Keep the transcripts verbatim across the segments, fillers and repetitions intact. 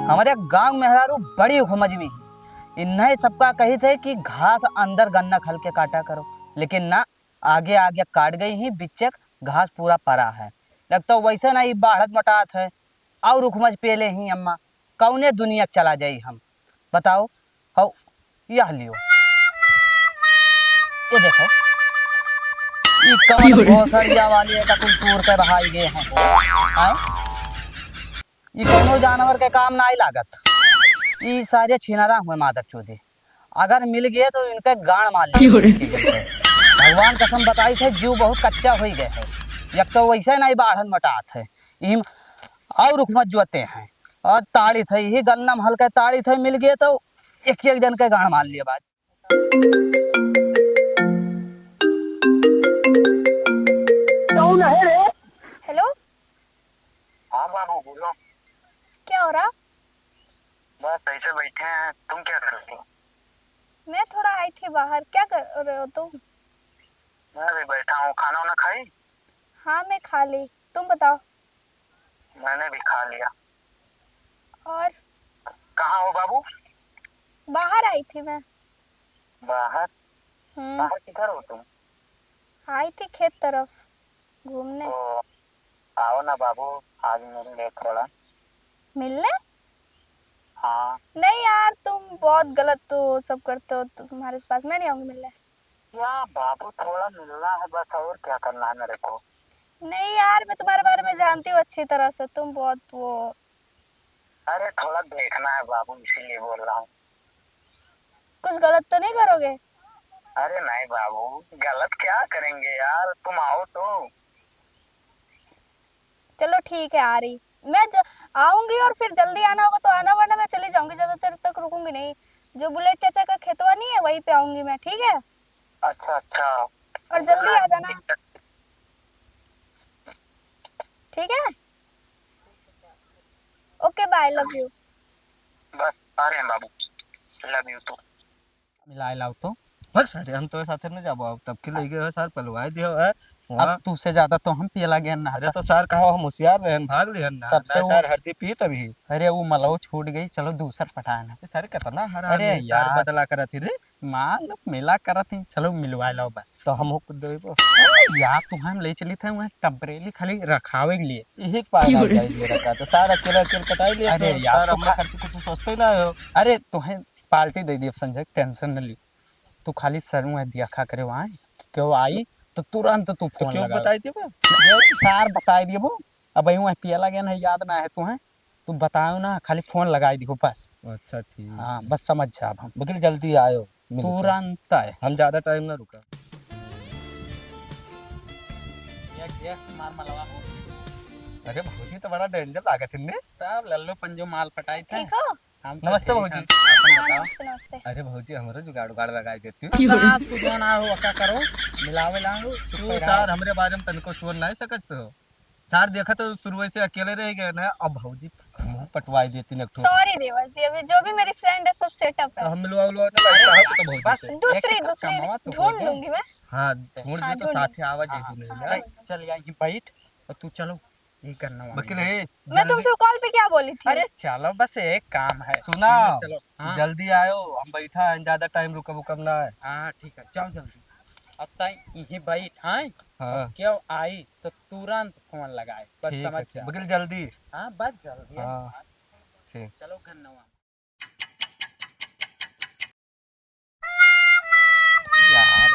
हमरे गाँव मेहरारू बड़ी उखमजमी ही। इन्हें सबका कही थे कि घास अंदर गन्ना खल के काटा करो, लेकिन ना, आगे आगे काट गई ही, बिच्चक घास पूरा परा है। लगता वैसे ना ई बाढ़त मटात है, और उखमज पेले ही अम्मा, कौने दुनिया चला जाई हम, बताओ। हौ, यह लियो, ये देखो, ई कवन भोसड़िया वाली है, का कुल तूर के बहाई गए हैं, हैं? ई कौनो जानवर के काम नाई लागत। ई सारे छिनरा हुए मादर चोदे। अगर मिल गए तो इनके गाड़ मार लिए। भगवान कसम बताई थे, जीव बहुत कच्चा हो गए है। एक तो वैसे नाई बाढ़न मटात है, इम और रुख मत जोते हैं। और ताड़ी थे, यही गन्ना में हल्का ताड़ी थे, मिल गए तो एक एक जन के गाड़ मार लिए बाज। कौन है रे? हेलो। हाँ बाबू, बोलो। क्या हो रहा? बस ऐसे बैठे हैं, तुम क्या कर रही हो? मैं थोड़ा आई थी बाहर। क्या कर रहे हो तुम? मैं भी बैठा हूँ। खाना वाना खाई? हाँ, मैं खा ली। तुम बताओ। मैंने भी खा लिया। और? कहाँ हो बाबू? बाहर आई थी मैं। बाहर? हम्म। बाहर किधर हो तुम? आई थी खेत तरफ घूमने। ओ, आओ ना बाबू, आज मिल ले थोड़ा। मिलने? हाँ। नहीं यार, तुम बहुत गलत तो सब करते हो, तुम्हारे पास मैं नहीं आऊंगी मिलने। क्या बाबू, थोड़ा मिलना है बस, और क्या करना है मेरे को? नहीं यार, मैं तुम्हारे बारे में जानती हूँ अच्छी तरह से, तुम बहुत वो। अरे, थोड़ा देखना है बाबू, इसीलिए बोल रहा हूँ। कुछ गलत तो नहीं करोगे? अरे नहीं बाबू, गलत क्या करेंगे यार, तुम आओ तो। चलो ठीक है, आ रही मैं। ज-, आऊंगी और फिर जल्दी आना होगा तो आना, वरना मैं चली जाऊंगी, ज्यादा देर तक रुकूंगी नहीं। जो बुलेट चाचा का खेतवा नहीं है, वहीं पे आऊंगी मैं, ठीक है? अच्छा, अच्छा। और जल्दी आ जाना। ठीक है, OK, bye, love you। बस आ रहे हैं बाबू, love you too। मिलाए लाओ तो। बस अरे, हम तो साथे न जाबो, अब तब के लइके हो सार, पलवाए दियो है। अब वहाँ तू से ज्यादा तो हम पियला गए ना। अरे तो सार कहा हम होशियार रहे, भाग लिहन ना। तब से ना वो सार हरदी पी तभी। अरे वो मलवा छूट गई, चलो दूसर पटाए ना। सारे कितना हरामी अरे है, सार यार। बदला करत ही रे। माल मिला करत ही, चलो मिलवा लाओ बस। तो हम हो कुछ देबो। अरे यार, तू हम ले चली थे वहाँ temporary खाली रखावे के लिए। यही के पाए ना जाए लिए रखा, तो सार अकेले अकेले पटाई लिए, अरे तो यार, सार तू हमने खा- खर्च कुछ सोचते ही ना हो। अरे तुम्हें पार्टी दे दी अब संजय, tension न लियो। तू खाली सर मुँह दिया खा करे वहाँ कि केहू आई तो तुरंत तू तो फोन क्यों लगा। बताई देबो? सार बताई देबो। अब वहीं पियला गया ना, याद ना है तुम्हें, तू बताओ ना, खाली फोन लगाई दियो बस। अच्छा ठीक। हाँ बस समझ जा अब हम। बकिल जल्दी आयो, मिलते हैं। तुरंत आए। हम ज्यादा टाइम ना रुका। ये, ये मार मलवा हो। अरे भौजी तो बड़ा danger लागत हिन्ने। तब लल्लो पंजो माल पटाई थे। ठीक हो? हम तो नमस्ते ठीक भौजी। हैं, अपन हाँ, बताओ। नमस्ते, नमस्ते। अरे भौजी, हमरो जुगाड़ उगाड़ लगाई देती। सार, तू जो ना हो, का करो, मिलावे लाओ, चुप तू रहो। सार, हमरे बारे में तनिको सोच नहीं सकत हो। सार, देखा तो शुरू से अकेले रह गए ना, अब भौजी मुंह पटवाई देती ना एक ठो। Sorry देवर जी, अभी जो भी मेरी friend है, सब setup तो है। हम मिलवा उलवा ना लगता है तो भौजी बस से। दूसरी, एक दूसरी कमावा तो ढूंढ होगा। लूंगी मैं। हाँ, ढूंढ हाँ, भी तो ढूंढ साथे लूंगी। आवा हाँ, जाए हाँ, तू हाँ, नहीं ना। ढूंढ लूंगी। चल यहाँ ही बैठ और तू चलो। ये करना वाली वकील है। है। मैं जल्दी। तुमसे कॉल पे क्या बोली थी? अरे चलो, बस एक काम है। सुना, चलो, हाँ। जल्दी आयो, हम बैठा हैं, ज्यादा टाइम रुकब उकब ना है। हाँ, ठीक है, जाओ जल्दी। अब ताई यहीं बैठ, हाँ? हाँ। और क्यों आई तो तुरंत फोन लगाए, बस ठीक है, समझ ठीक। जा। वकील जल्दी। हाँ, बस जल्दी है। हाँ, ठीक। चलो, गन्नवा। यार,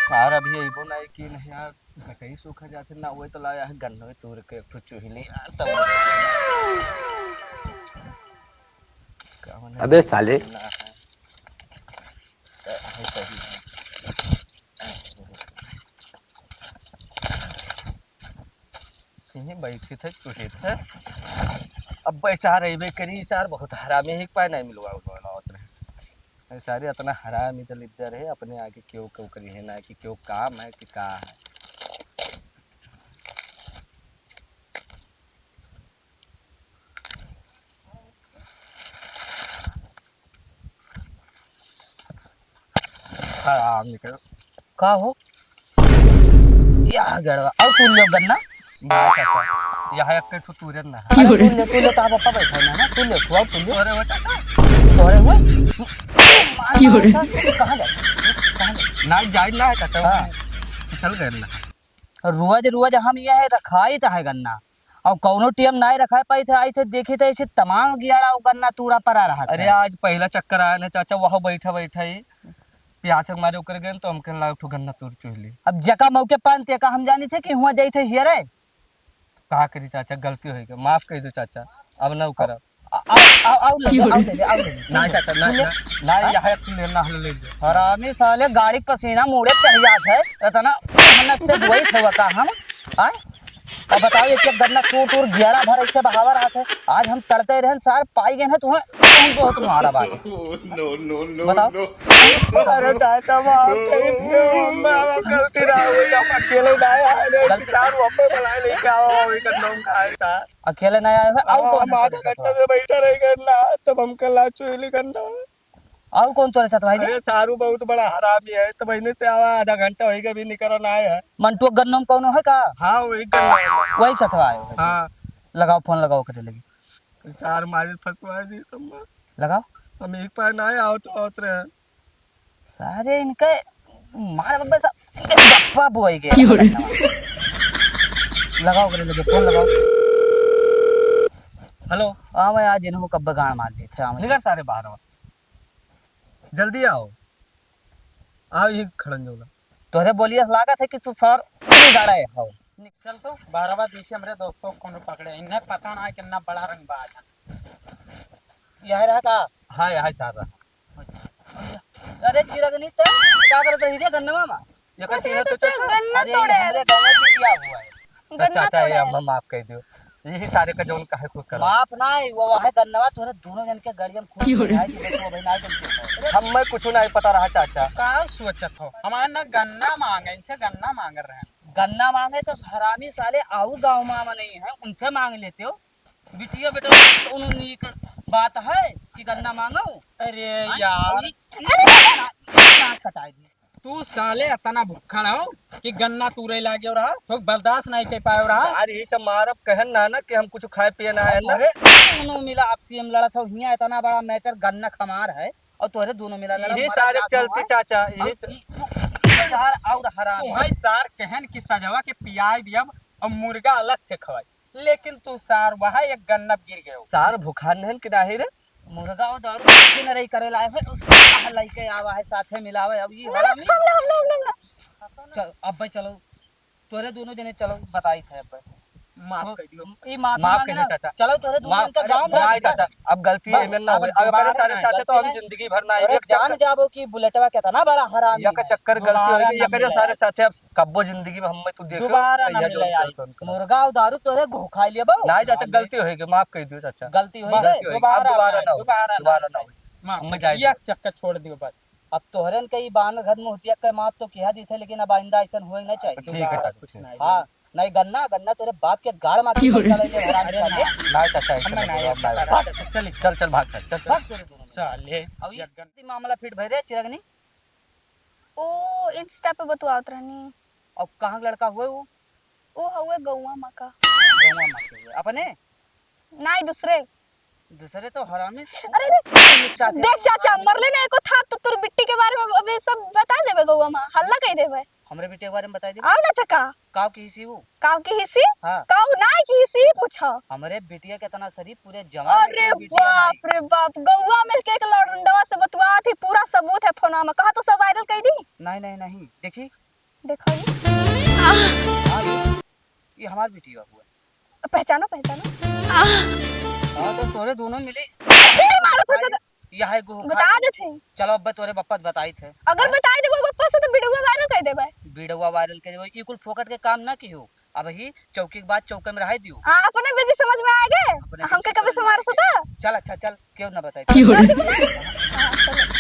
सार अभी अइबो ना कि नहीं यार, गटई सूखा जाते ना, वो तो ला यार गन्नवे तूर के एक ठो चूही ले यार, तब कौन है? अबे साले। ना है। तो है सही है। यहीं बैठी थे, चुहे थे। अब पैसा रहबे करी, सार बहुत हरामी है, एक पाए नहीं मिलवा उलवा लावत रहे। अरे सारे इतना हरामी दलिद्दर है, अपने आगे क्यों क्यों करी है ना कि क्यों काम है कि का है। हराम निकल। का हो? या गड़वा। और कुल लोग गन्ना? ना काका। यहाँ एक ठो तूरे ना है। अरे तू ले, तू ले, तो आप पापा बैठा है ना, तू ले, तू आओ, तू ले। तोरे हो चाचा? तोरे हो? क्यों रे? कहाँ जाए? कहाँ जाए? ना जाए ना है चाचा, हाँ। फिसल गए ना। रोज रोज हम यह रखाई त है गन्ना, और कौनो टेम नाय रखाए पाई थे, आई थे देखी थे ऐसे तमाम गियाड़ा और गन्ना तूरा परा रहा था। अरे आज पहला चक्कर आया ना चाचा, वह बैठा बैठा ही प्यास के मारे ओकर गए तो हम कहने लगा, "उठो गन्ना तूर चुहली।" अब जका मौके पान तेका हम जानी थे कि हुआ जाई थे हियरे। का करी चाचा, गलती हो गई, माफ कर दो चाचा, अब ना करब। आ, आ, आ, आउ ले ले, आउ ले ले, आउ ले ले। ना चाचा, ना, सुन ले। ना, ना, हाँ? यहाँ एक ले ना, ले ले। हरामी साले, गाड़ी के पसीना मुड़े चढ़ जात है, इतना मेहनत से बुआई थे का हम, हाँ? अब बताओ, एक एक गन्ना टूर टूर ग्यारह भर ऐसे बहावा रहा थे। आज हम तड़ते रहन सार, पाई गए हैं तुम्हें, तुम बहुत मारा बात। No, no, no, बताओ। No। अरे चाचा, माफ कर दियो, हम, हम गलती ना हुई, हम अकेले ना आए, अरे गलती चार वापस बुलाए लेके आओ, अभी कर दो का है सार। अकेले नहीं आए हो, और हाँ, कौन हम है आधा तेरे साथ घंटा भाई? से बैठा रह गए ना, तब हम कल आ चुहली करना। और कौन तोरे साथ भाई जी? अरे, सारू बहुत बड़ा हरामी है, तो बहने ते आवा, आधा घंटा होई गया, अभी निकल ना आया है। मंटू गन्नम कौनो है का? हाँ, वही गन्नम। वही साथ आए हो? हाँ। लगाओ, फोन लगाओ, करे लगी। सार मारे फंसवा दी सब। लगाओ। हम एक बार ना आए, आओ तो आवत रहे। सारे इनके मार बब्बे सा, इनके बप्पा बोई गए। क्यों रे? लगाओ, करे लगे, फोन लगाओ। हेलो। हाँ, मैं आज इनको कब्बे गाड़ मार दी थे, हाँ, मैं निकल सारे बाहर आओ। जल्दी आओ। आओ, ये खड़न जोला। तोहरे बोलिए से लागत है कि तू सर गाड़ा है, हो। चल तो, बारह बार देखिए, हमरे दोस्तों को कौन पकड़े। इन्हें पता ना है कितना बड़ा रंगबाज है। यह रहा का? हाँ, यह सारा। अरे चिरगनी, ते का करत रही रे गन्नवा मा? ये का कुछ नहीं चीज़ तो तो चल, चल। गन्ना अरे, तोड़े। हमरे गाँव से किया हुआ है। तो गन्ना चाचा, ये तोड़े। अम्मा माफ कर दियो। यही सारे का जौन काहे खुद करो। माफ ना है, वो है गन्नवा तोरे दोनों जन के गड़िया में खुद क्यों रे? गिराए दिए, तो भाई ना जन के। हम मैं कुछ नहीं पता रहा चाचा। का सोचत हो? हमारे ना गन्ना मांगे, इनसे गन्ना मांग रहे हैं। गन्ना मांगे तो हरामी साले आऊ गाँव मा नहीं है, उनसे मांग लेते हो। बिटिया बेटा, कौनो नीक बात है कि गन्ना मांगो? अरे हाँ? यार। अरे, अरे, नाक कटाई दी। तू साले अतना भुक्खड़ हो कि गन्ना तूरे लागे रहा, तो बर्दाश्त नहीं कर पाए रहा। यार, यही सब मारब कहन ना, ना कि हम कुछ खाए पिए ना आए ना। अरे, दोनों मिला आपसी में लड़त हो, हियां इतना बड़ा मैटर गन्ना खमार है और तोरे दोनों मिला लड़त यही मारा सारे जात चलती हुआ। चाचा, यही और च- ई, ई यार और हराम। तुम्हारी सार कहन कि सजवा के पियाई दियब और मुर्गा अलग से खवाई। लेकिन तू सार वहाँ एक गन्नब गिर गयो। सार भुखान हन कि नाही रे? मुर्गा और दारू कुछ न रही करे लाए है, आह लइके आवा है, साथे मिलावे, अब ये हरामी। चल, अब्बे चलो, तोरे दोनों जने चलो, बताई थे अब्बे। माफ कर दियो। ई माफी माफ मांगे कर दियो ना। चाचा। चलो, तोरे दोनों माफ, जन का अरे, जाम ना, ना, बस। चाचा, अब गलती बस, एमे ना होई। अब एकरे सारे साथे तो हम जिंदगी भर ना अरे, आइबे। जान जाबो कि बुलेटवा कितना बड़ा हरामी है। एक चक्कर गलती होई कि एकरे सारे साथे अब कब्बो जिंदगी में हम्मे तू देखे दोबारा ना मिले आई। मुर्गा और दारू तोरे घोखाई लेबो। ना चाचा, गलती होई गई, माफ कर दियो चाचा। गलती होई गई, दोबारा ना होई, दोबारा ना होई। माफ कर दियो, एक चक्कर छोड़ दियो बस। अब तोहरन के ई बान घर मुहतिया के माफ तो किहा दी थे, लेकिन अब आइंदा ऐसन होए ना चाहिए। ठीक है चाचा, कुछ नहीं। हाँ, नहीं गन्ना, गन्ना तोरे बाप के गाड़ मा के पैसा ले ले हराम साले। ना चाचा, ऐसे ना बोलो, अब ना। चल, चल, भाग, चल, चल, चल। भाग तोरे दोनों। साले, अब ये मामला फिट भई रे चिरगनी। ओ Insta पे बतुआवत रहनी। अब कहाँ के लड़का हुए वो? ओ हउए गौवा मा का। गौवा मा के हुए। अपने? नाई, दूसरे। दूसरे तो हरामी। अरे, अरे, देख चाचा, मरले ना एको थाप तो तोर बिट्टी के बारे में अबे सब बता देबे गौवा मा, हल्ला कई देबे। हमरे बिट्टी के बारे में बताई देबे? आओ ना त का? काव की हिसी वो? काव की हिसी? हाँ। काव ना की हिसी पूछो। हमरे बिटिया के इतना शरीफ पूरे जवान अरे बाप रे बाप, गौवा में के एक लौंडवा से बतुआ थी, पूरा सबूत है फोनवा में। कहा तो सब viral कई दी। नहीं, नहीं, नहीं, देखी। देखो ये। हाँ, ये, ये हमार बिटिया हुआ। पहचानो, पहचानो। हाँ, तो तोरे दोनों मिली। फिर मारो चाचा। यह है गुहू बता देत है। चलो, अब तोरे बप्पा से बताई थे। अगर बताई देबो बप्पा से, तो वीडियो viral कर देबे। वीडियो viral कर देबे। ई कुल फोकट के काम ना किहो। अब ही चौकी के बाद चौके में रह दियो। हाँ, अपने बेजी समझ में आएगे। अपने हमके कभी से मार फुता। चल, अच्छा, चल, क्यों ना बताई। क्यों रे? हाँ, चलो।